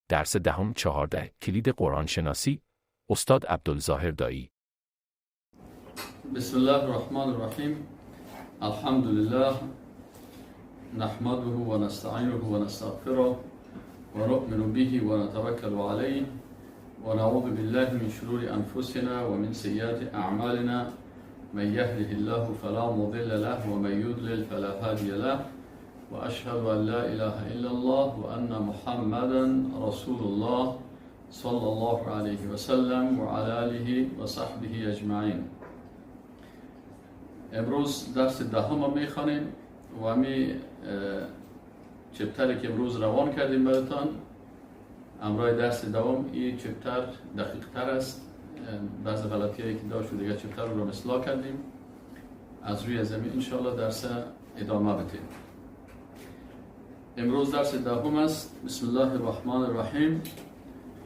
درس دهم 14 کلید قرآن شناسی، استاد عبدالظاهر دایی. بسم الله الرحمن الرحیم. الحمد لله نحمده ونستعینه ونستغفره ونؤمن به ونتوکل علیه ونعوذ بالله من شرور انفسنا ومن سیئات اعمالنا. من يهده الله فلا مضل له ومن يضلل فلا هادي له، واشهد ان لا اله الا الله وان محمدا رسول الله صلى الله عليه وسلم وعلى آله وصحبه اجمعین. امروز درس دهم میخوانیم و می chapter ی که امروز روان کردیم براتان امرای درس دوم، این chapter دقیق تر است. بعض غلطی هایی که داشت و دیگه chapter رو اصلاح کردیم. از روی زمین انشاءالله درس ادامه بدیم. امروز درس دهم است. بسم الله الرحمن الرحیم.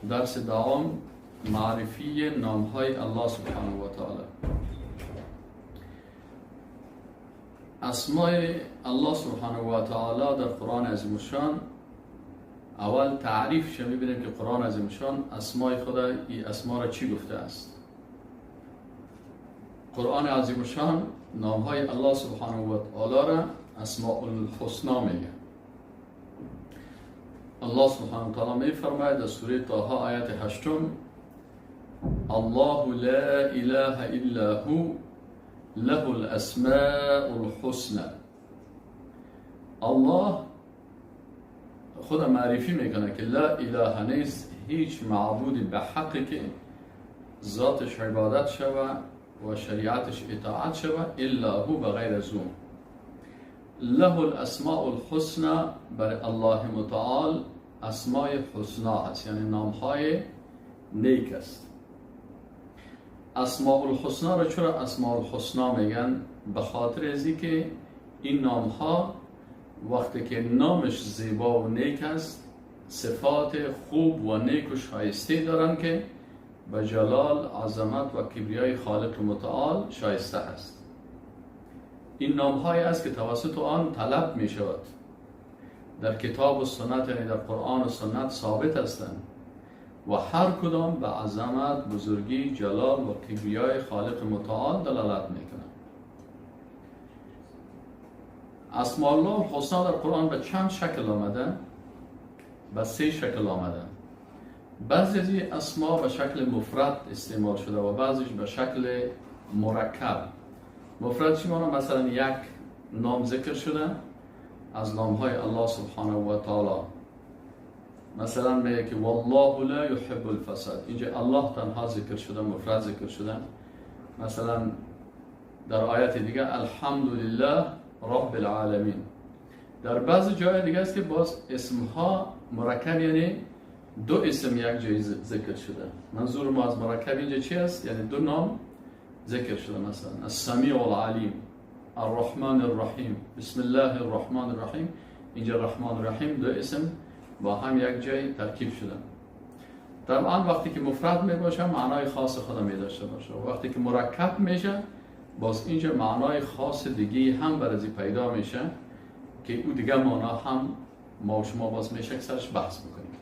درس دهم، معرفی نامهای الله سبحانه و تعالی. اسماء الله سبحانه و تعالی در قرآن عظیم الشان اول تعریف شه، میبینیم که قرآن عظیم الشان اسماء خدا، ای اسما را چی گفته است. قرآن عظیم الشان نامهای الله سبحانه و تعالی را اسماء الحسنا میگه. الله سبحانه و تعالی میفرماید در سوره طه آیت 8: الله لا اله الا هو له الاسماء الحسنى. الله خدا معرفی میکنه که لا اله نیست هیچ معبودی به حقی که ذاتش عبادت شوه و شریعتش اطاعت شوه الا هو، بغیر از او. له الاسماء الحسنى، بر الله متعال اسماء حسنا هست، یعنی نامهای نیک است. اسماء الحسنا را چرا اسماء الحسنا میگن؟ به خاطر ازی که این نامها وقتی که نامش زیبا و نیک است، صفات خوب و نیک و شایسته دارن که به جلال، عظمت و کبریای خالق متعال شایسته است. این نامهایی است که توسط آن طلب می شود. در کتاب و سنت، یعنی در قرآن و سنت ثابت هستند و هر کدام به عظمت، بزرگی، جلال و کبریای خالق متعال دلالت میکنند. اسماء الله الحسنا در قرآن به چند شکل آمده؟ به 3 شکل آمده. بعضی از این اسما به شکل مفرد استعمال شده و بعضیش به شکل مرکب. مفرد چی معنی؟ مثلا یک نام ذکر شده از نامهای الله سبحانه و تعالی. مثلا میگه که والله لا يحب الفساد. اینجا الله تنها ذکر شده، مفرد ذکر شده. مثلا در آیت دیگه الحمدلله رب العالمین. در بعض جای دیگه است که باز اسمها مرکب، یعنی دو اسم یک جای ذکر شده. منظور ما از مرکب اینجا چی است؟ یعنی دو نام ذکر شده. مثلا السمیع العلیم، الرحمن الرحیم، بسم الله الرحمن الرحیم. اینجا الرحمن الرحیم دو اسم با هم یک جای ترکیب شدن. طبعا وقتی که مفرد می باشه معنای خاص خود می داشته باشه، وقتی که مرکب میشه باز اینجا معنای خاص دیگه هم برازی پیدا میشه که او دیگه معنا هم ما و شما باز میشه که سرش بحث بکنیم.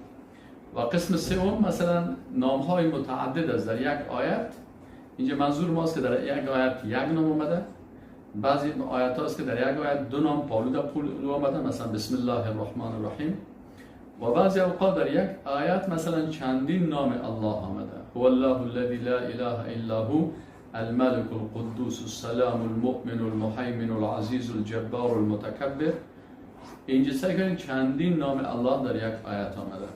و قسم سوم مثلا نامهای متعدد است در یک آیت. اینجا منظور ماست که در یک آیت یک نام اومده، بعضی آیت هاست که در یک آیت دو نام پالو در پولو آمده، مثلا بسم الله الرحمن الرحیم. و بعضی اوقات در یک آیت مثلا چندین نام الله آمده. هو الله الذی لا اله الا هو الملك القدوس السلام المؤمن المهیمن العزیز الجبار المتکبر. اینجا سعی کنید چندین نام الله در یک آیت آمده.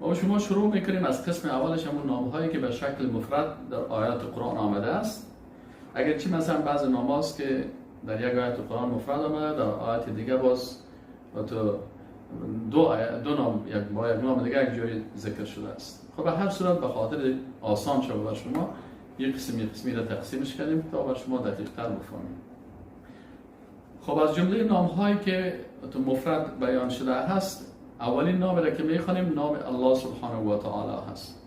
ما شما شروع میکنیم از قسم اولش، همون نامهایی که به شکل مفرد در آیات قرآن آمده است. اگرچه مثلا بعض نام‌هاست که در یک آیت قرآن مفرد آمده، در آیت دیگه باز تو دو نام یک با یک نام دیگه یک جای ذکر شده است. خب به هر صورت به خاطر آسان شد بر شما یک قسمی را تقسیمش کردیم تا بر شما دقیق تر بفهمیم. خب از جمله نام‌هایی که تو مفرد بیان شده هست، اولین نام را که میخوانیم نام الله سبحانه و تعالی هست.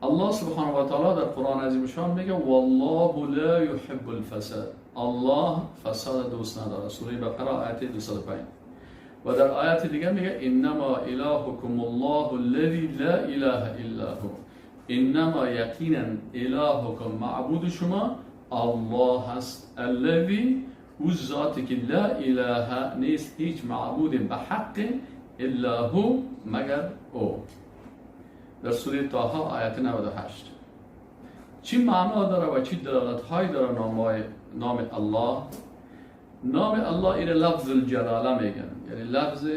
الله سبحانه و تعالی در قرآن عظیم شان میگه والله لا يحب الفساد. الله فساد دوست نداره. سوره بقره آیت 205. و در آیت دیگه میگه انما الهکم الله الذی لا اله الا هو. انما یقینا الهکم معبود شما الله هست، الذی او ذاتی که لا اله نیست هیچ معبود به حق الا هو مگر او. در سوره طه آیت 98. چی معنا داره و چی دلالت های داره نام الله؟ نام الله ایره لفظ الجلاله میگن، یعنی لفظ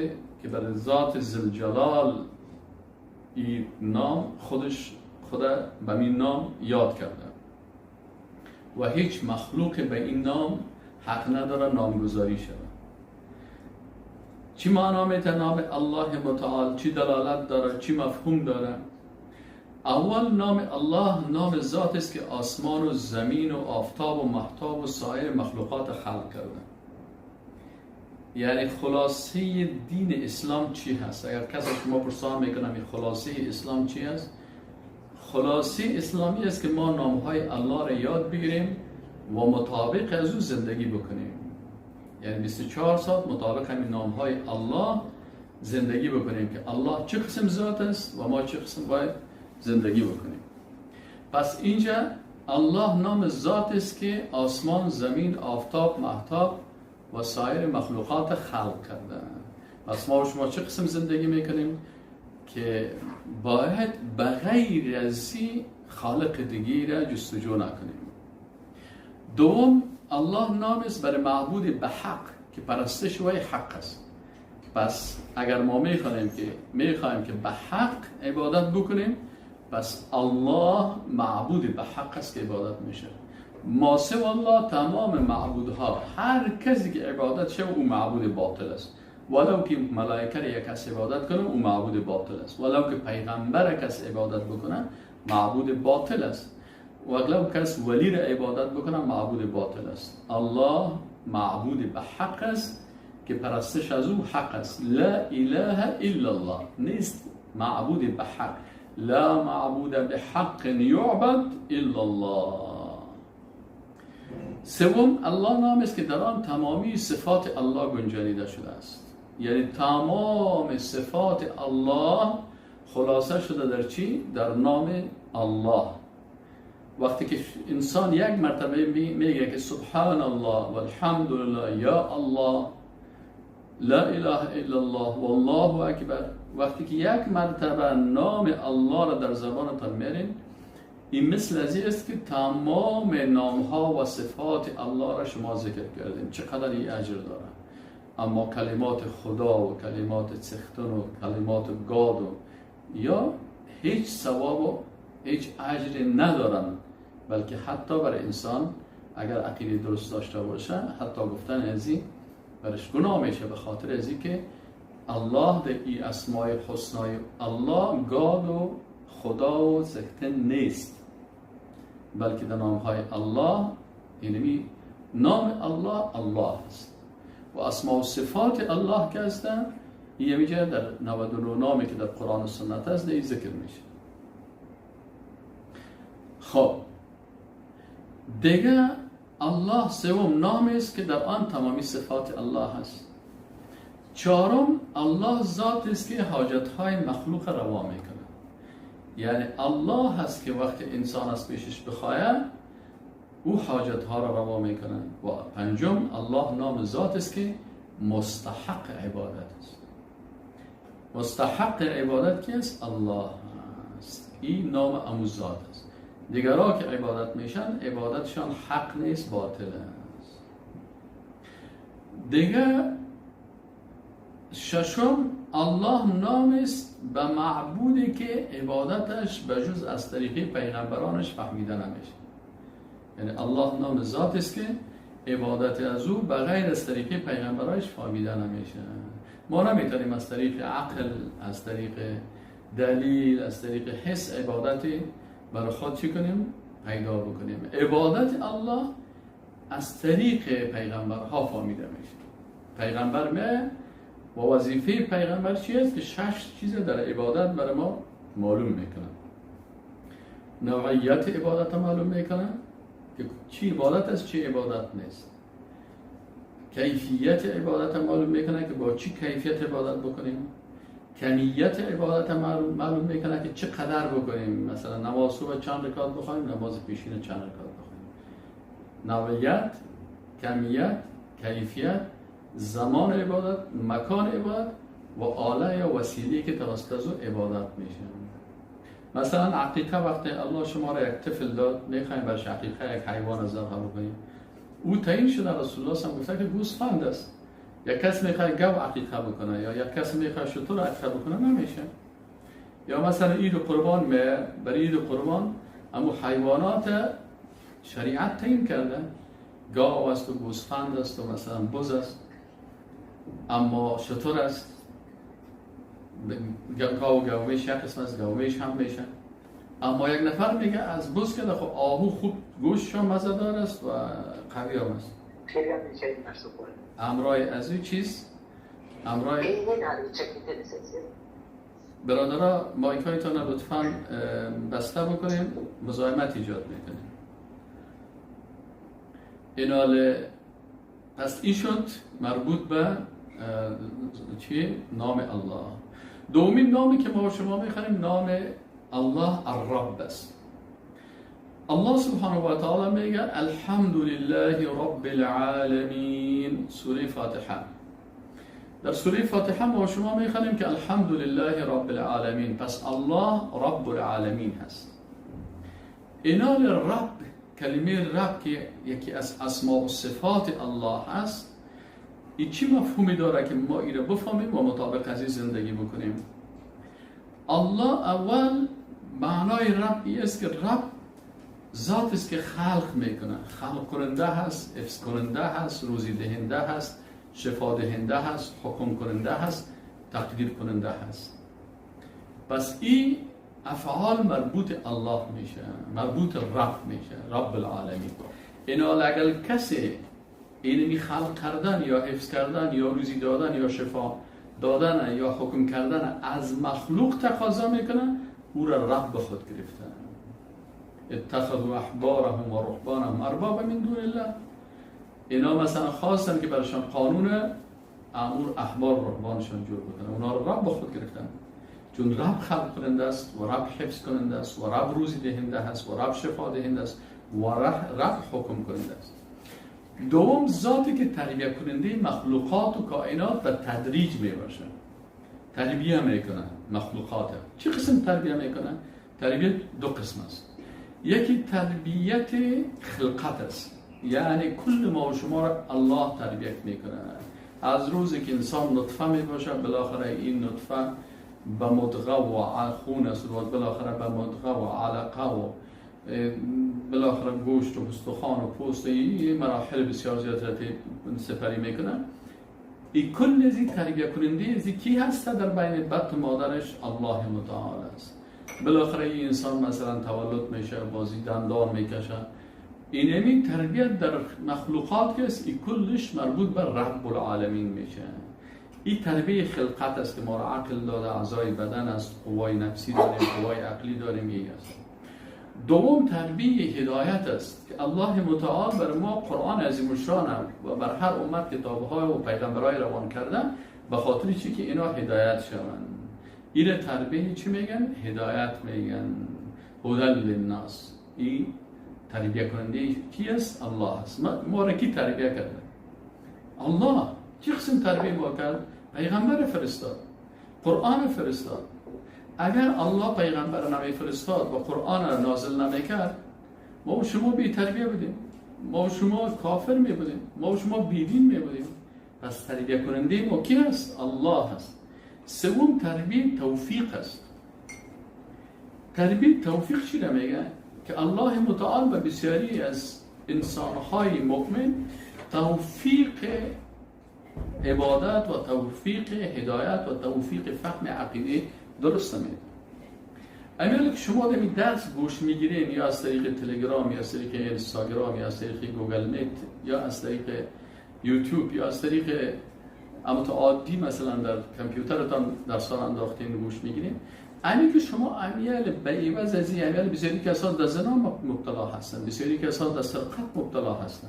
که بر ذات ذوالجلال این نام خودش خدا به این نام یاد کرده و هیچ مخلوق به این نام حق نداره نامگذاری شود. چی معنا میته نام الله متعال؟ چی دلالت داره؟ چی مفهوم داره؟ اول نام الله نام ذات است که آسمان و زمین و آفتاب و مهتاب و سایر مخلوقات خلق کرده. یعنی خلاصه دین اسلام چی هست؟ اگر کسی شما پرسان میکنم این خلاصه اسلام چی هست؟ خلاصه اسلامی است که ما نامهای الله را یاد بگیریم و مطابق از او زندگی بکنیم. یعنی 24 ساعت مطابق همین نامهای الله زندگی بکنیم که الله چه قسم ذات است و ما چه قسم باید زندگی بکنیم. پس اینجا الله نام ذات است که آسمان، زمین، آفتاب، مهتاب و سایر مخلوقات خلق کرده. پس ما و شما چه قسم زندگی میکنیم که باید بغیر از خالق دیگی را جستجو نکنیم. دوم، الله نام است برای معبود به حق که پرستش وی حق است. پس اگر ما میخواهیم که به حق عبادت بکنیم، پس الله معبود به حق است که عبادت میشه. ما سوی الله تمام معبودها، هر کسی که عبادت شه او معبود باطل است. ولو که ملائکه را یک کس عبادت کنه او معبود باطل است، ولو که پیغمبر کس عبادت بکنه معبود باطل است، ولو کس ولی را عبادت بکنه معبود باطل است. الله معبود به حق است که پرستش از او حق است. لا اله الا الله، نیست معبود به حق، لا معبود به حق یعبد الا الله. سوم، الله نام است که در آن تمامی صفات الله گنجانیده شده است. یعنی تمام صفات الله خلاصه شده در چی؟ در نام الله. وقتی که انسان یک مرتبه میگه که سبحان الله والحمد لله یا الله لا اله الا الله والله اکبر، وقتی که یک مرتبه نام الله را در زبانتان میارین، این مثل از این است که تمام نامها و صفات الله را شما ذکر کردین. چقدر این اجر داره. اما کلمات خدا و کلمات سختن و کلمات گاد و یا هیچ ثواب و هیچ اجر ندارن، بلکه حتی برای انسان اگر عقیده درست داشته باشه حتی گفتن از این برش گناه میشه، به خاطر از این که الله در ای اسمای حسنای الله گاد و خدا و سختن نیست، بلکه در نامهای الله، یعنی نام الله الله است و اسما و صفات الله که هستن این میگه در 99 نامی که در قرآن و سنت هست در ذکر میشه. خب دیگه الله سوم نام است که در آن تمامی صفات الله هست. چهارم، الله ذات است که حاجتهای مخلوق روا میکنه. یعنی الله هست که وقتی انسان از پیشش بخواهد او حاجتها را روا میکنه. و پنجم، الله نام ذات است که مستحق عبادت است. مستحق عبادت کی است؟ الله است. این نام امو ذات است. دیگرها که عبادت میشن عبادتشان حق نیست، باطل است. دیگه ششم، الله نام است به معبودی که عبادتش به جز از طریق پیغمبرانش فهمیده نمیشه. یعنی الله نام ذات است که عبادت از او به غیر از طریق پیغمبرانش فهمیده نمیشه. ما نمیتونیم از طریق عقل، از طریق دلیل، از طریق حس عبادتی برای خود چی کنیم؟ پیدا بکنیم. عبادت الله از طریق پیغمبرها فهمیده میشه. پیغمبر میه و وظیفه پیغمبر چی است؟ که شش چیز در عبادت برای ما معلوم میکنه. نوعیت عبادت معلوم میکنه که چی عبادت است، چی عبادت نیست. کیفیت عبادت معلوم میکنه که با چی کیفیت عبادت بکنیم، کمیت عبادت معلوم میکنه که چقدر بکنیم، مثلا نماز صبح چند رکعت بخونیم، نماز پیشین چند رکعت بخونیم. نوعیت، کمیت، کیفیت، زمان عبادت، مکان عبادت و آله یا وسیله که توسط از او عبادت میشه. مثلا عقیقه، وقتی الله شما را یک طفل داد، میخوایم برش عقیقه یک حیوان ذبح بکنیم، او تعیین شده، رسول الله صلی الله علیه و گفته که گوسفند است. یک کس میخواد گاو عقیقه بکنه یا یک کس میخواد شتر عقیقه بکنه، نمیشه. یا مثلا عید قربان، برای عید قربان اما حیوانات شریعت تعیین کرده، گاو است و گوسفند است و مثلا بز است، اما شتر است، گاو گاومیش یک قسم از گاومیش هم میشه. اما یک نفر میگه از بز که خب آهو خوب گوشت مزه دار است و قوی هم است. امرای از این چیز، امرای برادرها مایک هایتان لطفاً بسته بکنیم، مزاحمت ایجاد میکنیم. اینال پس این شد مربوط به چی؟ نام الله. دومین نامی که ما شما میخوانیم نام الله الرب است. الله سبحانه و تعالی میگه الحمد لله رب العالمین، سوره فاتحه. در سوره فاتحه ما شما میخوانیم که الحمد لله رب العالمین. پس الله رب العالمین هست. اینال رب، کلمه رب که یکی از اسماء و صفات الله هست، این چی مفهومی داره که ما این رو بفهمیم و مطابق از این زندگی بکنیم؟ الله اول معنای رب این است که رب ذات است که خلق میکنه، خلق کننده هست، حفظ کننده هست، روزی دهنده هست، شفا دهنده هست، حکم کننده هست، تقدیر کننده هست. پس این افعال مربوط الله میشه، مربوط رب میشه، رب العالمین. اینا اگر کسی اینمی خلق کردن یا حفظ کردن یا روزی دادن یا شفا دادن یا حکم کردن از مخلوق تقاضا میکنه، او را رب خود گرفته. اتخذوا احبارهم و رهبانهم اربابا من دون الله. اینا مثلا خواستن که برشان قانون امور احبار و رهبانشان جور بکنه، اونا را رب خود گرفتن، چون رب خلق کننده است و رب حفظ کننده است و رب روزی دهنده است و رب شفا دهنده است و رب حکم کننده است. دوم ذاتی که تربیه کننده مخلوقات و کائنات به تدریج می باشه، تربیه میکنه مخلوقات. چه قسم تربیه میکنه؟ تربیه دو قسم است. یکی تربیت خلقت است، یعنی کل ما و شما را الله تربیت میکنه. از روزی که انسان نطفه می باشه، بالاخره این نطفه به مدغه و خون است و بالاخره به مدغه و علقه و بالاخره گوشت و استخوان و پوست، این مراحل بسیار زیاد سپری میکنه. این کل از این تربیه کننده از کی هست در بین بطن مادرش؟ الله متعال است. بالاخره این انسان مثلا تولد میشه، بازی دندان میکشه. اینمی تربیت در مخلوقات که است، این کلش مربوط به رب العالمین میشه. این تربیه خلقت است که ما را عقل داده، اعضای بدن است، قوای نفسی داریم، قوای عقلی داریم، این است. دوم تربیه هدایت است که الله متعال بر ما قرآن عظیم الشان و بر هر امت کتاب‌های و پیغمبرای روان کرده، به خاطر چی که اینا هدایت شوند. این تربیه چی میگن؟ هدایت میگن، هدی للناس. این تربیه کننده کی است؟ الله است. ما را کی تربیه کرده؟ الله. چه قسم تربیه ما کرد؟ پیغمبر فرستاد، قرآن فرستاد. اگر الله پیغمبر نمی فرستاد و قرآن را نازل نمی کرد، ما و شما بی تربیه بودیم، ما و شما کافر می بودیم، ما و شما بی دین می بودیم. پس تربیه کننده ما کی است؟ الله است. سوم تربیه توفیق است. تربیه توفیق چی را میگه؟ که الله متعال به بسیاری از انسانهای مؤمن توفیق عبادت و توفیق هدایت و توفیق فهم عقیده درست میده. امیالی که شما دمی درس گوش میگیرین، یا از طریق تلگرام یا از طریق اینستاگرام یا از طریق گوگل میت یا از طریق یوتیوب یا از طریق اما عادی مثلا در کامپیوترتان درس انداختین گوش میگیرین، امی که شما امیال به عوض از این امیال بسیاری کسان در زنا مبتلا هستن، بسیاری کسان در سرقت مبتلا هستن،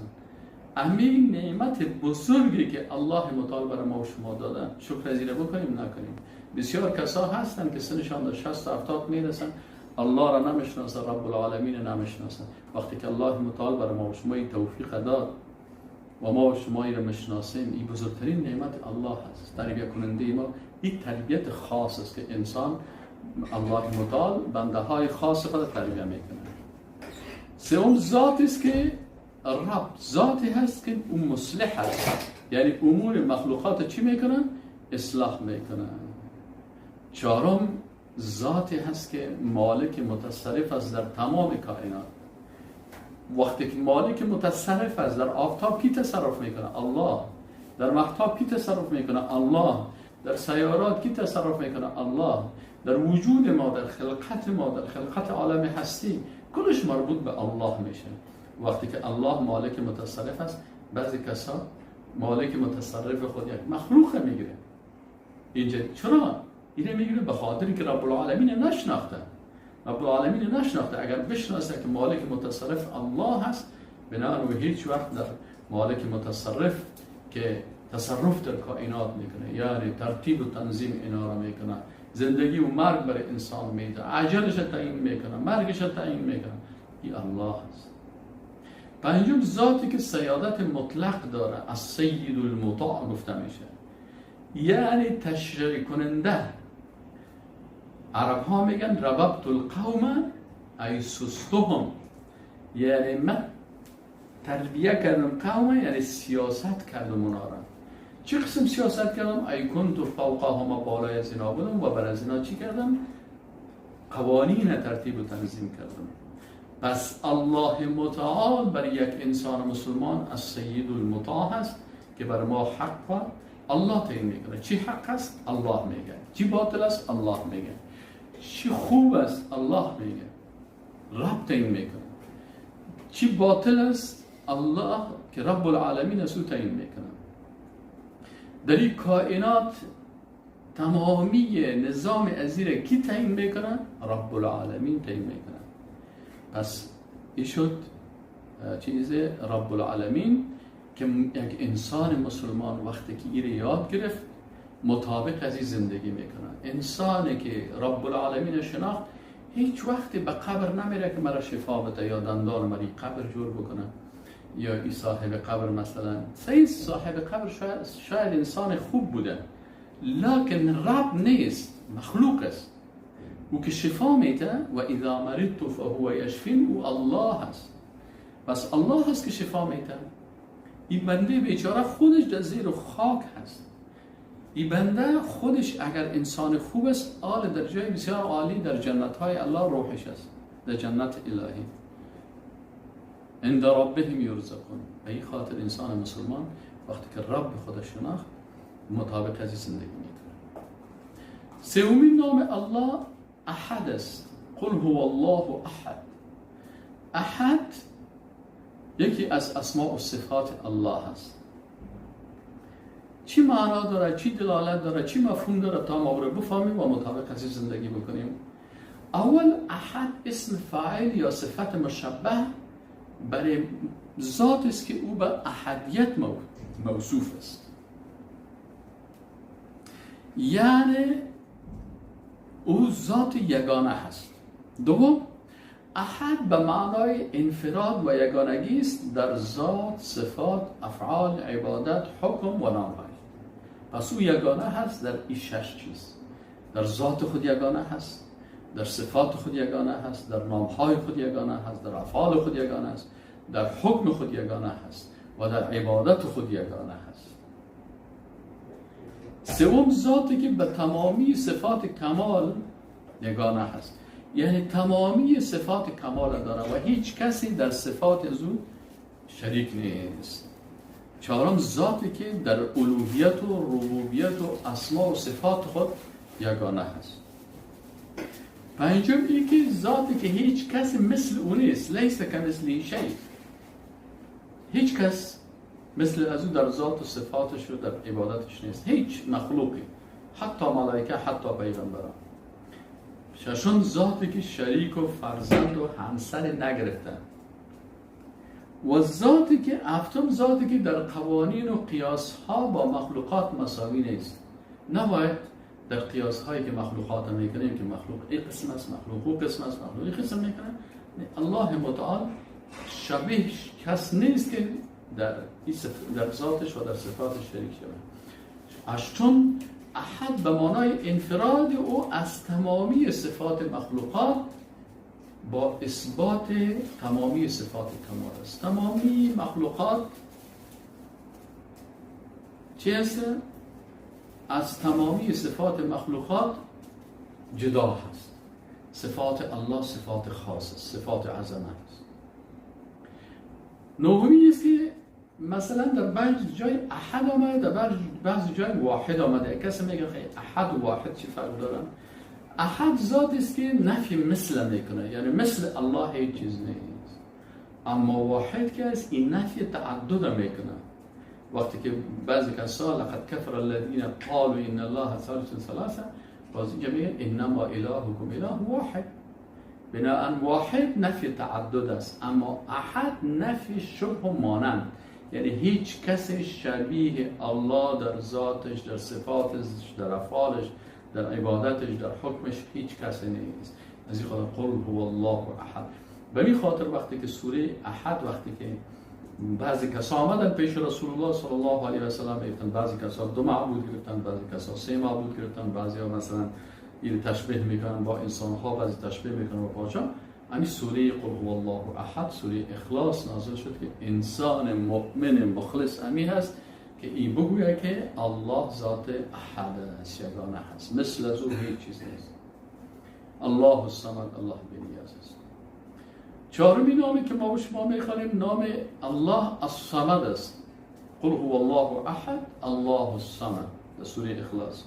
همین نعمت بزرگی که الله متعال برای ما و شما داده، شکر از این بکنیم نکنیم. بسیار کسا هستن که سنشان در 60 تا 70 میرسن، الله را نمیشناسن، رب العالمین نمیشناسن. وقتی که الله متعال برای ما و شما این توفیق داد و ما و شما این را میشناسیم، این بزرگترین نعمت الله هست. تربیت کننده ما این تربیت خاص است که انسان الله متعال بنده های خاص خود تربیت میکنه. سوم ذات است که رب ذاتی هست که او مصلح است، یعنی امور مخلوقات چی میکنن؟ اصلاح میکنن. چهارم ذاتی هست که مالک متصرف است در تمام کائنات. وقتی که مالک متصرف است در آفتاب کی تصرف میکنه؟ الله. در مهتاب کی تصرف میکنه؟ الله. در سیارات کی تصرف میکنه؟ الله. در وجود ما، در خلقت ما، در خلقت عالم هستی، کلش مربوط به الله میشه. وقتی که الله مالک متصرف است، بعضی کسا مالک متصرف خود یک مخلوق میگیره. اینجا چرا؟ اینه میگیره به خاطر که رب العالمین نشناخته. رب العالمین نشناخته. اگر بشناسه که مالک متصرف الله هست، بنابراین هیچ وقت در مالک متصرف که تصرف در کائنات میکنه، یعنی ترتیب و تنظیم اینا را میکنه، زندگی و مرگ برای انسان میده، عجلش تعیین میکنه، مرگش تعیین میکنه، این الله هست. پنجم ذاتی که سیادت مطلق داره، از سید المطاع گفته میشه، یعنی تشریع کننده. عرب ها میگن رببت القوم ای سستهم، یعنی من تربیه کردم قوم، یعنی سیاست کردم اونا را. چه قسم سیاست کردم؟ ای کنت فوقهم، بالای از اینا بودم و بر از اینا چی کردم؟ قوانین ترتیب و تنظیم کردم. پس الله متعال بر یک انسان مسلمان از سید المطاع هست که بر ما حق و الله تعیین میکنه. چی حق است؟ الله میگه. چی باطل است؟ الله میگه. چی خوب است؟ الله میگه. رب تعیین میکنه. چی باطل است؟ الله که رب العالمین است او تعیین میکنه. در این کائنات تمامی نظام ازیر کی تعیین میکنه؟ رب العالمین تعیین میکنه. پس این شد چیز رب العالمین که یک انسان مسلمان وقتی که ایره یاد گرفت مطابق از این زندگی میکنه. انسانی که رب العالمین شناخت هیچ وقتی به قبر نمیره که مرا شفا بده یا دندان مرا قبر جور بکنه یا ای صاحب قبر مثلا. صاحب قبر شاید انسان خوب بوده، لکن رب نیست، مخلوق است. او که شفا میده و اذا مرضت فهو یشفین، او الله است. پس الله هست که شفا میده. این بنده بیچاره خودش در زیر خاک هست. این بنده خودش اگر انسان خوب است، آل در جای بسیار عالی در جنت های الله روحش است، در جنت الهی عند ربهم یرزقون. به این خاطر انسان مسلمان وقتی که رب خودش شناخت مطابق از زندگی میکنه. سومین نام الله احد است. قل هو الله احد. احد یکی از اسماء و صفات الله است. چی معنا داره، چی دلالت داره، چی مفهوم داره تا ما رو بفهمیم و مطابق از زندگی بکنیم. اول احد اسم فاعل یا صفت مشبه برای ذات است که او به احدیت موصوف است، یعنی او ذات یگانه هست. دوم احد به معنای انفراد و یگانگی است در ذات، صفات، افعال، عبادت، حکم و نام‌های. پس او یگانه هست در این شش چیز. در ذات خود یگانه هست، در صفات خود یگانه هست، در نام‌های خود یگانه هست، در افعال خود یگانه است، در حکم خود یگانه هست و در عبادت خود یگانه هست. سوم ذاتی که به تمامی صفات کمال یگانه هست، یعنی تمامی صفات کمال داره و هیچ کسی در صفات از او شریک نیست. چهارم ذاتی که در الوهیت و ربوبیت و اسما و صفات خود یگانه هست. پنجم این که ذاتی که هیچ کسی مثل او نیست، لیس کمثله شیء، هیچ کس مثل از او در ذات و صفاتش و در عبادتش نیست، هیچ مخلوقی، حتی ملائکه، حتی پیغمبران. ششم ذاتی که شریک و فرزند و همسر نگرفتن. و ذاتی که هفتم، ذاتی که در قوانین و قیاس ها با مخلوقات مساوی نیست. نباید در قیاس هایی که مخلوقات میکنیم که مخلوق این قسم است، مخلوق او قسم است، مخلوق این قسم میکنه، الله متعال شبیه کس نیست که در ذاتش و در صفاتش شریک شود. هشتم، احد به معنای انفراد او از تمامی صفات مخلوقات با اثبات تمامی صفات کمال است. تمامی مخلوقات چی هست؟ از تمامی صفات مخلوقات جدا هست. صفات الله صفات خاص است، صفات عظمت است. نهمی است که مثلا در بعض جای احد آمده، در بعض جای واحد آمده. کسی میگه خیلی احد و واحد چی فرق دارن؟ احد ذات است که نفی مثل میکنه، یعنی مثل الله هیچ چیز نیست. اما واحد که است این نفی تعدد میکنه. وقتی که بعضی کسا لقد کفر الذین قالوا ان الله ثالث ثلاثه، باز اینجا میگه انما الهکم اله واحد. بناء واحد نفی تعدد است، اما احد نفی شبه و مانند، یعنی هیچ کسی شبیه الله در ذاتش، در صفاتش، در افعالش، در عبادتش، در حکمش هیچ کسی نیست. از این خاطر قل هو الله احد. به این خاطر وقتی که سوره احد، وقتی که بعضی کسا آمدن پیش رسول الله صلی الله علیه و سلم، گفتن بعضی کسا دو معبود گرفتن، بعضی کسا سه معبود گرفتن، بعضی ها مثلا این تشبیه میکنن با انسان ها، بعضی تشبیه میکنن با پادشاه. همین سوره قل هو الله احد، سوره اخلاص نازل شد که انسان مؤمن مخلص امی هست که این بگوید که الله ذات احد است، یگانه هست، مثل از او هیچ چیز نیست. الله الصمد، الله بی‌نیاز است. چهارمین نامی که ما و شما میخوانیم نام الله الصمد است. قل هو الله احد الله الصمد در سوره اخلاص.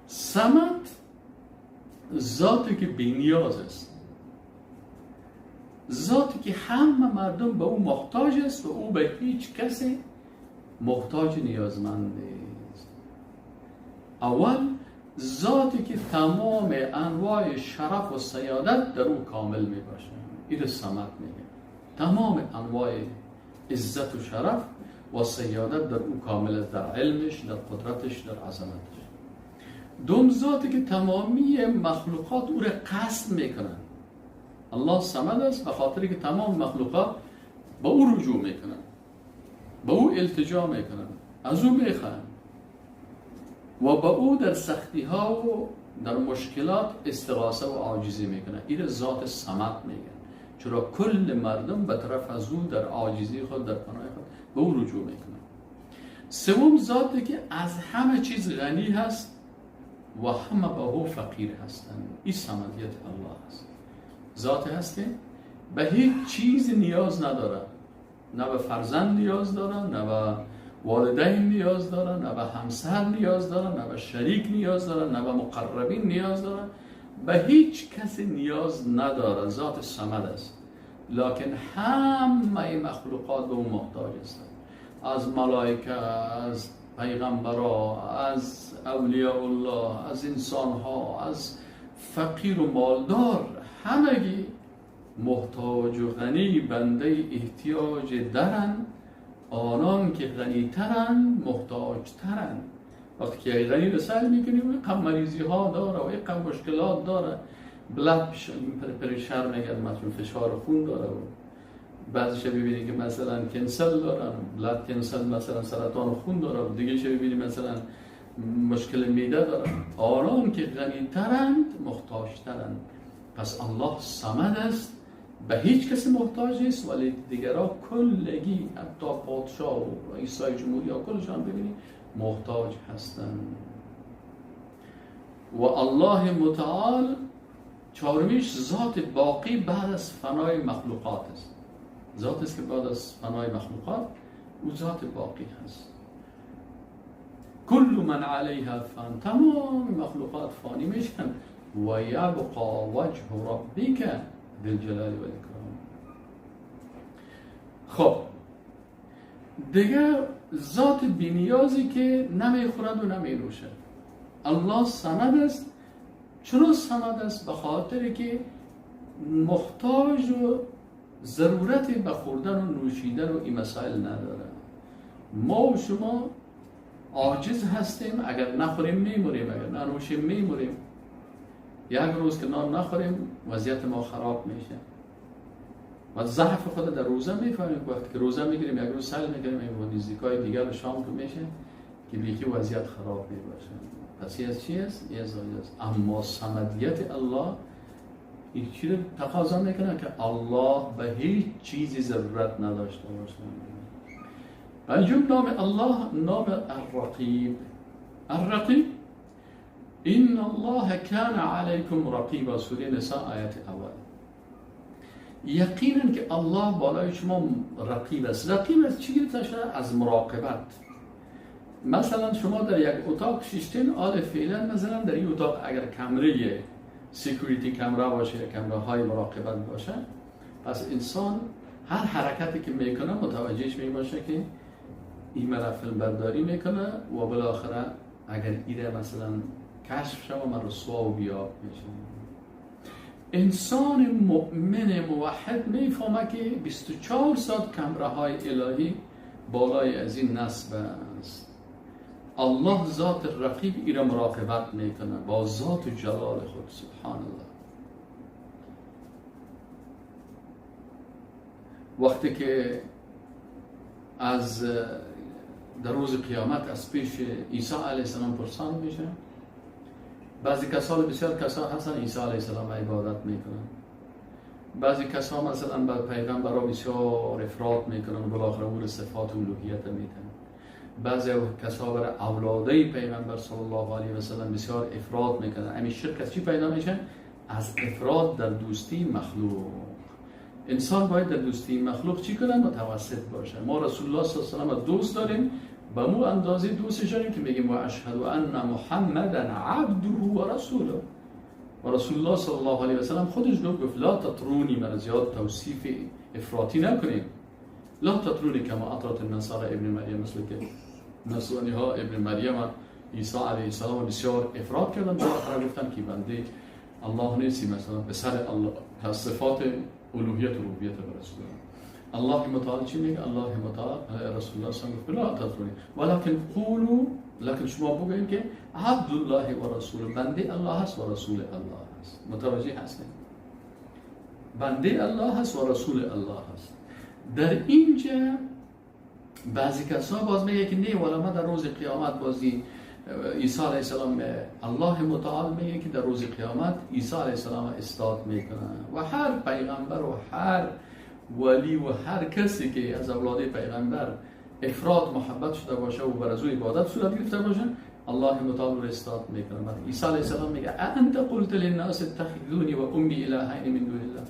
صمد ذاتی که بی‌نیاز است، ذاتی که همه مردم به او محتاج است و او به هیچ کسی محتاج نیازمند نیست. اول ذاتی که تمام انواع شرف و سیادت در او کامل می باشه، این صمد میگه. تمام انواع عزت و شرف و سیادت در او کامل است، در علمش، در قدرتش، در عظمتش. دوم ذاتی که تمامی مخلوقات او را قصد میکنن. الله صمد است به خاطر که تمام مخلوقات به او رجوع میکنن، به او التجا میکنن، از او میخوان و به او در سختی ها و در مشکلات استغاثه و عاجزی میکنن. این ذات صمد میگن، چرا کل مردم به طرف از او در عاجزی خود، در پناه خود به او رجوع میکنن. سوم ذاتی که از همه چیز غنی هست و همه به او فقیر هستند. این صمدیت الله است. ذات هست که به هیچ چیز نیاز نداره، نه به فرزند نیاز داره، نه به والدین نیاز داره، نه به همسر نیاز داره، نه به شریک نیاز داره، نه به مقربین نیاز داره، به هیچ کسی نیاز نداره. ذات صمد است، لکن همه مخلوقات به او محتاج هستند، از ملائکه، از پیغمبرها، از اولیاء الله، از انسانها، از فقیر و مالدار، همگی محتاج و غنی، بنده احتیاج درن. آنان که غنی ترن محتاج ترن. وقتی که غنی رو سعی میکنیم اینقدر مریضی ها داره و اینقدر مشکلات داره، blood pressure میگن، مثلا فشار خون داره، و بعضیش ببینی که مثلا cancer دارن، blood cancer مثلا سرطان خون داره، و دیگه چه ببینی مثلا مشکل معده دارن. آنان که غنی ترند محتاج ترند. پس الله صمد است، به هیچ کسی محتاج نیست، ولی دیگرها کلگی، حتی پادشاه و رئیسای جمهوری ها کلشان ببینی محتاج هستند. و الله متعال چهارمیش ذات باقی بعد از فنای مخلوقات است. ذات است که بعد از فنای مخلوقات او ذات باقی هست. کل من علیها فان، تمام مخلوقات فانی میشن. و یبقى وجه ربک ذی الجلال و الاکرام. خب دیگه ذات بی‌نیازی که نمیخورد و نمینوشد. الله صمد است. چرا صمد است؟ به خاطر که محتاج و ضرورت به خوردن و نوشیدن و این مسائل نداره. ما و شما عاجز هستیم، اگر نخوریم میموریم، اگر ننوشیم میموریم. یک روز که نان نخوریم وضعیت ما خراب میشه و ضعف خود در روزه میفهمیم. وقتی که روزه میگیریم یک روز سعی میکنیم و نزدیکای دیگر شام که میشه که بیخی وضعیت خراب میباشه. پس این از چی است؟ این از است. اما صمدیت الله این چی رو تقاضا میکنه که الله به هیچ چیزی ضرورت نداشته باشه. پنجم نام الله نام الرقیب. الرقیب ان الله کان علیکم رقیبا، سوره نساء آیت اول. یقینا که الله بالای شما رقیب است. رقیب از چی گرفته شده؟ از مراقبت. مثلا شما در یک اتاق شیشتین، آل فعلا مثلا در این اتاق اگر کمره security camera باشه یا کمره های مراقبت باشه، پس انسان هر حرکتی که میکنه متوجهش میباشه که این مرا فیلم برداری میکنه و بالاخره اگر ایره مثلا کشف شد من رسوا و بیاب میشه. انسان مؤمن موحد میفهمه که 24 ساعت کمره های الهی بالای از این نصب است. الله ذات رقیب ایره مراقبت میکنه با ذات جلال خود. سبحان الله. وقتی که از در روز قیامت از پیش عیسی علیه السلام پرسان میشه، بعضی کسان بسیار کسان هستن عیسی علیه السلام عبادت میکنن، بعضی کسان مثلا بر پیغمبرا بسیار افراط میکنن و بالاخره او صفات الوهیت میتن، بعضی کسان بر اولادای پیغمبر صلی الله علیه و سلم بسیار افراط میکنن. همین شرک از چی پیدا میشه؟ از افراط در دوستی مخلوق. انسان باید در دوستی مخلوق چی کنه؟ متوسط باشه. ما رسول الله صلی الله علیه و سلم دوست داریم، به مو اندازه دوستش داریم که میگیم و اشهد ان محمدا عبده و رسوله. و رسول الله صلی الله علیه و سلم خودش گفت لا تطرونی، من زیاد توصیف افراطی نکنیم، لا تطرونی کما اطرت النصارى ابن مریم، مثل که نصرانی ها ابن مریم عیسی علیه السلام بسیار افراط کردن، بالاخره گفتن که بنده الله نیستی، مثلا به سر الله صفات الوهیت و ربوبیت به رسول الله. الله متعال چی میگه؟ الله متعال رسول الله صلی الله علیه و آله لا تطرونی ولکن قولوا، لکن شما بگویید که عبد الله و رسول، بنده الله هست و رسول الله هست. متوجه هستید؟ بنده الله هست و رسول الله هست. در اینجا بعضی کسا باز میگه که نه والا ما در روز قیامت بازی عیسی علیه السلام، الله متعال میگه که در روز قیامت عیسی علیه السلام استاد میکنه و هر پیغمبر و هر ولی و هر کسی که از اولاد پیغمبر افراد محبت شده باشه و بر از او عبادت صورت گرفته باشه، الله متعال رو استاد میکنه. بعد عیسی علیه السلام میگه انت قلت للناس اتخذونی و امی الهین من دون الله.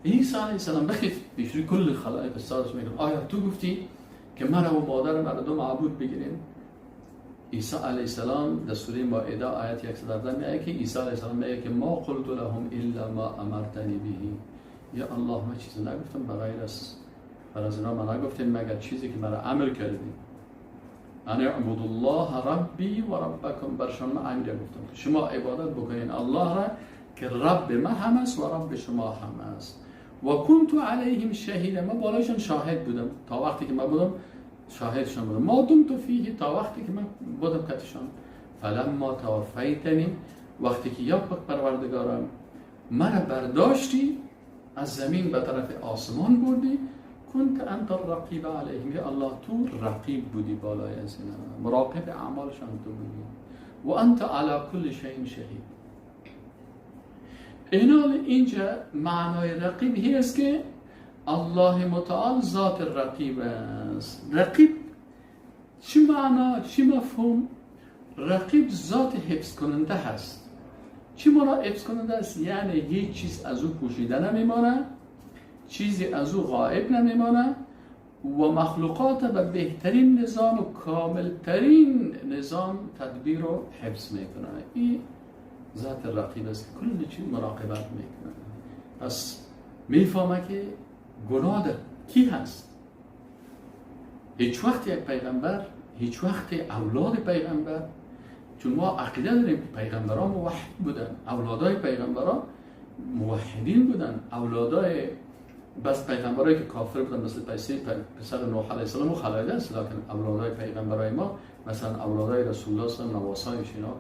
عیسی علیه السلام بخیر بیشتر کل خلایق استادش میگه آیا تو گفتی که مرا و مادر مرا دو معبود بگیرین؟ عیسی علیه السلام در سوره مائده آیت 117 میگه که عیسی علیه السلام میگه که ما قلت لهم الا ما امرتنی به. یا الله من چیزی نگفتم بغیر از از اینا، من نگفتم مگر چیزی که مرا امر کردی. ان اعبدوا الله ربی و ربکم، برشان من امر گفتم که شما عبادت بکنین الله را که رب ما هم است و رب شما هم است. و کنت علیهم شهیدا، من بالایشان شاهد بودم تا وقتی که من بودم شاهدشان بودم. ما دمت فیه، تا وقتی که من بودم کتشان. فلما توفیتنی، وقتی که یا پاک پروردگارم مرا برداشتی از زمین به طرف آسمان بردی، کنت انت الرقیب علیهم، یا الله تو رقیب بودی بالای از اینا، مراقب اعمالشان تو بودی. و انت علی کل شیء شهید. اینال اینجا معنای رقیب هی است که الله متعال ذات رقیب است. رقیب چی معنا، چی مفهوم؟ رقیب ذات حفظ کننده هست. چی معنا حفظ کننده است؟ یعنی هیچ چیز از او پوشیده نمیمانه، چیزی از او غائب نمیمانه و مخلوقات به بهترین نظام و کاملترین نظام تدبیر و حفظ میکنه. این ذات رقیب است که کل چیز مراقبت میکنه. پس میفهمه که گناه در کی هست. هیچ وقت یک پیغمبر، هیچ وقت اولاد پیغمبر، چون ما عقیده داریم که پیغمبران موحد بودن، اولادای پیغمبران موحدین بودن، اولادای بس پیغمبرایی که کافر بودن مثل پسر نوح علیه السلام و خلایده است، لکن اولادای پیغمبرای ما مثلا اولادای رسول الله صلی الله علیه و نواسایش اینا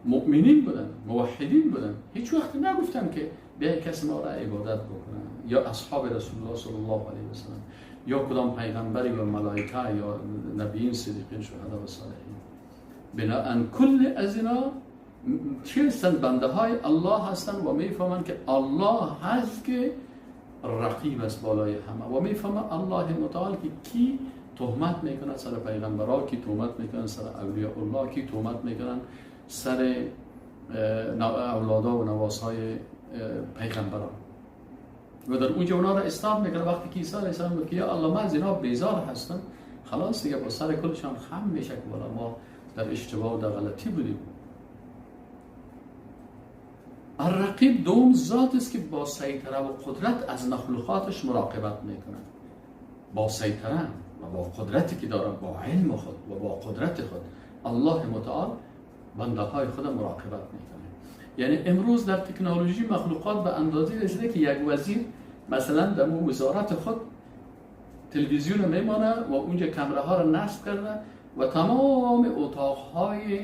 مؤمنین بودن، موحدین بودن، هیچ وقت نگفتن که بیا کس ما را عبادت بکنن، یا اصحاب رسول الله صلی الله علیه و سلم یا کدام پیغمبر یا ملائکه یا نبیین صدیقین شهدا و صالحین. بناءً کل از اینا چی هستند؟ بنده های الله هستند و میفهمند که الله هست که رقیب است بالای همه و میفهمه الله متعال که کی تهمت میکنه سر پیغمبرها، کی تهمت میکنه سر اولیاء الله، کی تهمت میکنن سر اولادا و نواسهای پیغمبران و در اونجا اونا را استاب میکنه. وقتی که عیسی علیه السلام گفت که یا الله من از اینا بیزار هستم، خلاص دیگه با سر کلشان خم میشه که والا ما در اشتباه و در غلطی بودیم. الرقیب دوم ذات است که با سیطره و قدرت از مخلوقاتش مراقبت میکنه، با سیطره و با قدرتی که داره، با علم خود و با قدرت خود الله متعال بنده های خود مراقبت میکنه. یعنی امروز در تکنولوژی مخلوقات به اندازه رسیده که یک وزیر مثلا در وزارت خود تلویزیون میمانه و اونجا کامره ها را نصب کرده و تمام اتاقهای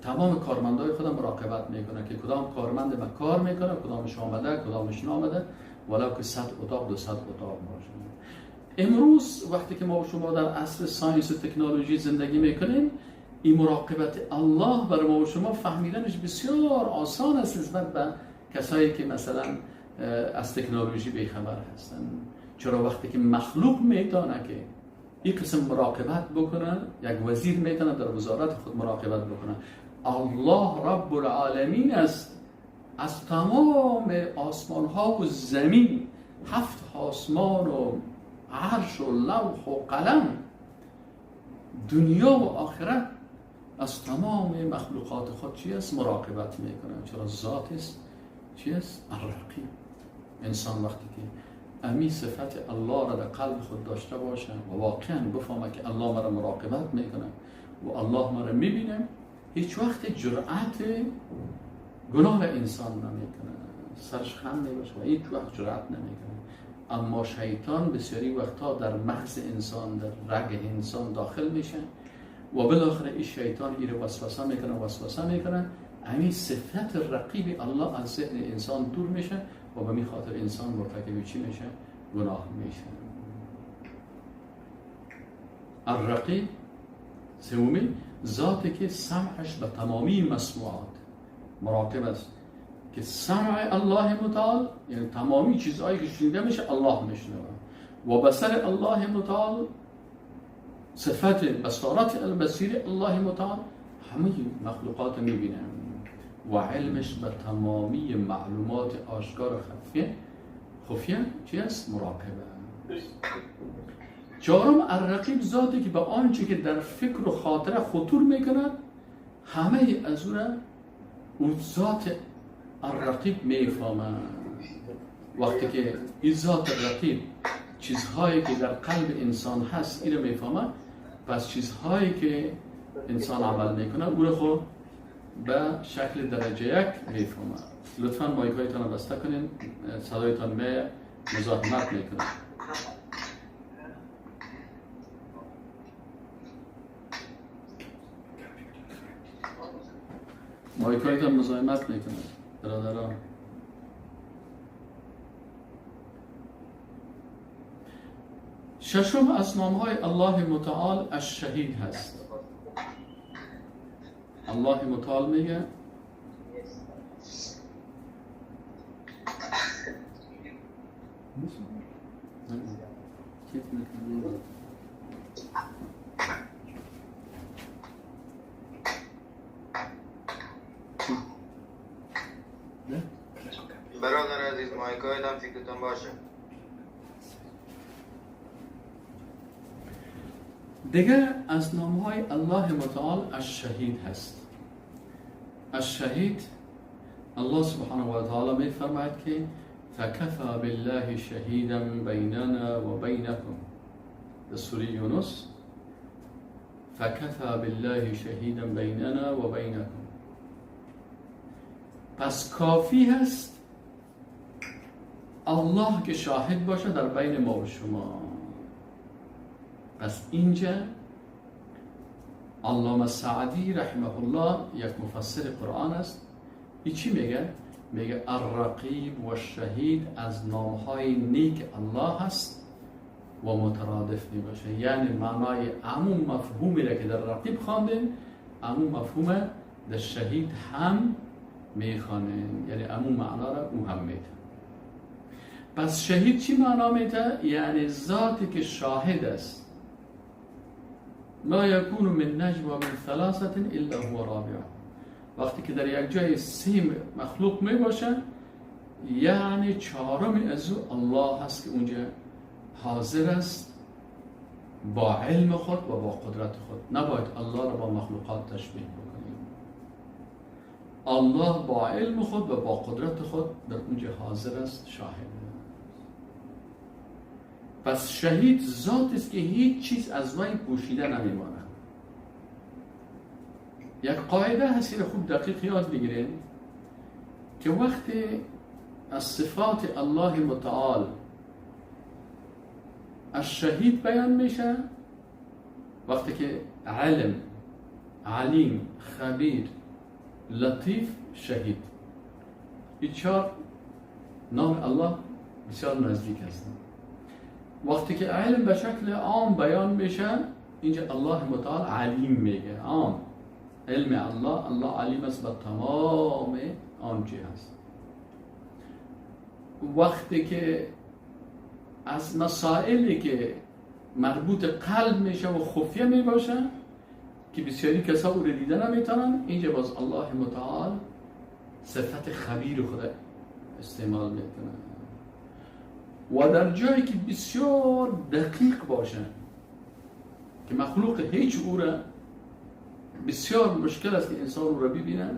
تمام کارمندای خودم مراقبت میکنه که کدام کارمند ما کار میکنه، کدامش آمده، کدامش نامده، ولو که 100 اتاق 200 اتاق باشه. امروز وقتی که ما و شما در عصر science و تکنولوژی زندگی میکنیم، این مراقبت الله برای ما و شما فهمیدنش بسیار آسان است نسبت به کسایی که مثلا از تکنولوژی بیخبر هستن. چرا وقتی که مخلوق میتونه که این قسم مراقبت بکنه، یک وزیر میتونه در وزارت خود مراقبت بکنه، الله رب العالمین است، از تمام آسمان ها و زمین، 7 آسمان و عرش و لوح و قلم، دنیا و آخرت، از تمام مخلوقات خود چی است؟ مراقبت میکنه. چرا ذات است چی است؟ الرقیب. انسان وقتی که امی صفت الله را در قلب خود داشته باشه و واقعا بفهمه که الله مرا مراقبت میکنه و الله مرا میبینه، هیچ وقت جرأت گناه انسان نمیکنه، سرش خم میباشه و هیچ وقت جرأت نمیکنه. اما شیطان بسیاری وقتها در مغز انسان، در رگ انسان داخل میشه و بالاخره این شیطان ایره وسوسه میکنه، وسوسه میکنه، همین صفت رقیب الله از ذهن انسان دور میشه و به می خاطر انسان مرتکب چی میشه؟ گناه میشه. الرقیب سومی ذاتی که سمعش به تمامی مسموعات مراقب است، که سمع الله متعال یعنی تمامی چیزهایی که شنیده میشه الله میشنوه و بصر الله متعال صفت بصارت البصیر الله متعال همه مخلوقات میبینه و علمش به تمامی معلومات آشکار خفیه چی است؟ مراقبه. چهارم الرقیب ذاتی که به آنچه که در فکر و خاطره خطور میکند همه از او ذات الرقیب میفهمه. وقتی که این ذات الرقیب چیزهایی که در قلب انسان هست اینو میفهمه، پس چیزهایی که انسان عمل میکنه او رو خود به شکل درجه یک میفهمه. لطفاً مایکایتان رو بسته کنین، صدایتان مزاحمت میکنه. مایکایتان مزاحمت میکنه برادران. ششم از نامهای الله متعال الشهید هست. الله متعال میگه برادر عزیز مایکایتان فکرتون باشه. دیگه از نامهای الله متعال الشهید هست. الشهید الله سبحانه و تعالی می فرماید که فکفى بالله شهیدا بیننا و بینکم، در سوره یونس فکفى بالله شهیدا بیننا و بینکم. پس کافی هست الله که شاهد باشه در بین ما و شما. پس اینجا علامه سعدی رحمه الله یک مفسر قرآن است. این چی میگه؟ میگه الرقیب و شهید از نامهای نیک الله هست و مترادف میباشه. یعنی معنای عموم مفهومی را که در رقیب خواندیم، عموم مفهوم در شهید هم میخوانیم، یعنی عموم معنا را او هم میده. پس شهید چی معنا میده؟ یعنی ذاتی که شاهد است. ما یکون من نجوا من ثلاثه الا هو رابعهم. وقتی که در یک جای سه مخلوق می باشه، یعنی چهارم از او الله هست که اونجا حاضر است با علم خود و با قدرت خود. نباید الله را با مخلوقات تشبیه بکنیم. الله با علم خود و با قدرت خود در اونجا حاضر است، شاهد. پس شهید ذات است که هیچ چیز از وی پوشیده نمیماند. یک قاعده هست که خوب دقیق یاد بگیریم که وقتی از صفات الله متعال از شهید بیان میشه، وقتی که علم، علیم، خبیر، لطیف، شهید، این چهار نام الله بسیار نزدیک هستند. وقتی که علم به شکل عام بیان میشه، اینجا الله متعال علیم میگه. عام علم الله، الله علیم است به تمام آنچه هست. وقتی که از مسائلی که مربوط قلب میشه و خفیه میباشه که بسیاری کسا او رو دیده نمیتونن، اینجا باز الله متعال صفت خبیر خود استعمال میکنه. و در جایی که بسیار دقیق باشه که مخلوق هیچ او را بسیار مشکل است که انسان او را ببینه،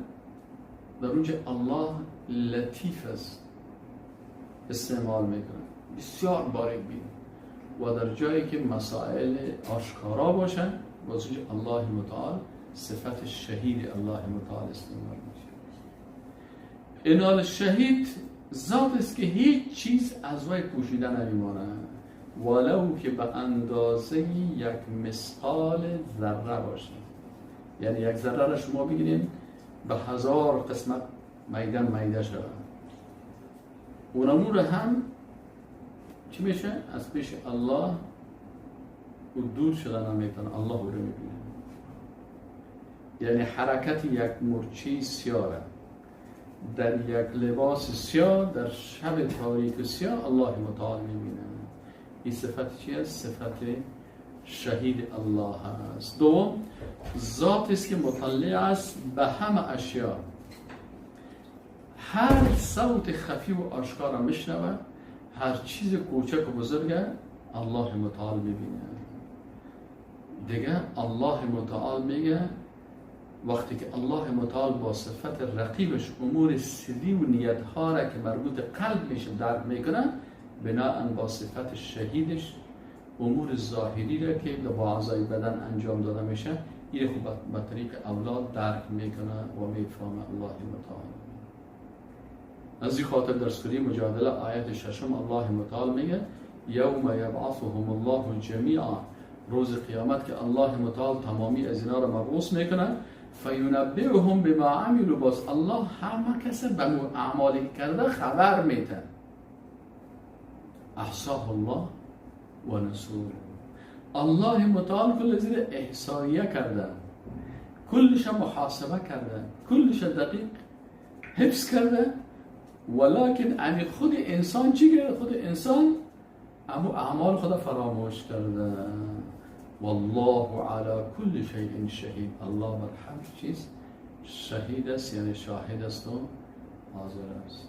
در اونجا الله لطیف است استعمال میکنه، بسیار باریک بین. و در جایی که مسائل آشکارا باشه، باز اونجا الله متعال صفت شهید الله متعال استعمال میشه. اینال شهید ذات است که هیچ چیز از وی پوشیده نمیمانه، ولو که به اندازه یک مثقال ذره باشه. یعنی یک ذره را شما بگیریم به 1000 قسمت میده میده شود، اونمو را هم چی میشه؟ از پیش الله او دور شده نمیتونه، الله او رو میبینه. یعنی حرکت یک مورچه سیاه در یک لباس سیاه در شب تاریک سیاه الله متعال میبینه. این صفت چی است؟ صفت شهید الله است. دوم، ذات است که مطلع است به همه اشیا، هر صوت خفی و آشکار را میشنوه، هر چیز کوچک و بزرگ الله متعال میبینه. دیگه الله متعال میگه وقتی که الله متعال با صفت رقیبش امور سری و نیتها را که مربوط قلب میشه درک میکنه، بناءً با صفت شهیدش امور ظاهری را که با اعضای بدن انجام داده میشه این خوب به طریق اولاد درک میکنه و میفهمه الله متعال. از این خاطر در سوره مجادله آیت 6 الله متعال میگه یوم یبعثهم الله جمیعا، روز قیامت که الله متعال تمامی از اینا را مبعوث میکنه، فینبئهم بما عملوا، باز الله همه کس به اعمالی کرده خبر میده. احصاه الله و نسوه، الله متعال کل زیر احصائیه کرده، کلش محاسبه کرده، کلش دقیق حفظ کرده. ولکن امی خود انسان چی کرده؟ خود انسان امو اعمال خود فراموش کرده. والله علی کل شیء شهید، الله بر هر چیز شهید است، یعنی شاهد است و حاضر است.